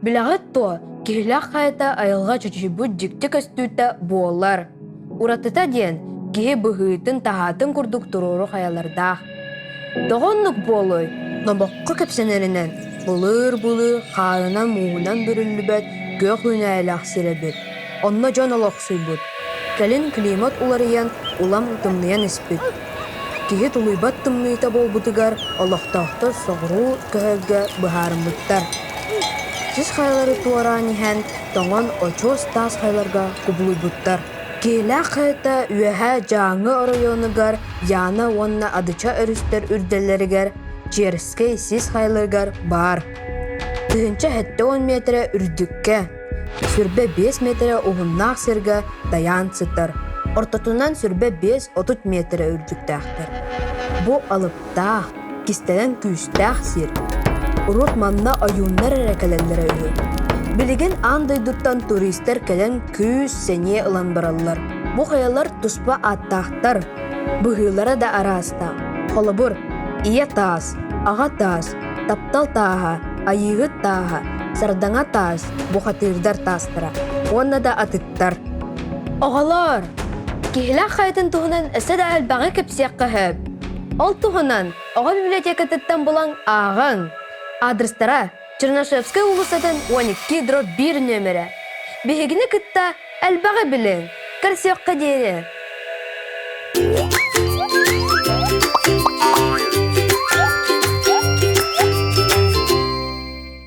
Билэҕит дуо, Киһилээх хайата айылҕа чочуйбут дьикти көстүүтэ буолар. Уратыта диэн, киһи быһыытын-таһаатын курдук туруору хайалардаах. Тоҕо оннук буолуой? Номоххо кэпсэнэринэн, былыыр-былыр хаарынан-мууһунан бүрүллүбэт күөх үүнээйилээх сир эбит. Онно дьон олохсуйбут. Кэлин климат уларыйан, улам тымныйан испит. Киһи тулуйбат тымныыта буолбутугар олохтоохтор соҕуруу көһөргө быһаарыммыттар. Сис хайалары туораан иһэн, тоҥон очуос таас хайаларга кубулуйбуттар. Киһилээх хайата Үөһээ Дьааҥы оройуонугар Яна уонна Адыча өрүстэр үрдэллэригэр Черскэй сис хайаларыгар баар. 1070 миэтэрэ үрдүккэ, 25 миэтэрэ уһуннаах сиргэ тайаан сытар. Ортотунан 25-30 миэтэрэ үрдүктээхтэр. Бу алыптаах, кистэлэҥ күүстээх сир. Урут манна ойууннар эрэ кэлэллэрэ үһү. Билигин аан дойдуттан туристар кэлэн күүс, сэниэ ылан бараллар. Бу хайалар туспа ааттаахтар, быһыылара да араастаах. Холобур, ийэ таас, аҕа таас, таптал тааһа, айыыһыт тааһа, сардаҥа таас, бухатыырдар таастара уонна да атыттар. Оҕолоор, Киһилээх хайатын туһунан өссө да элбэҕи кэпсиэххэ сөп. Ол туһунан оҕо библиотекатыттан булан ааҕыҥ. Адрестара Чернышевскай уулуссатын 12 дробь 1 нүөмэрэ. Биһигини кытта элбэҕи билиҥ. Көрсүөххэ диэри!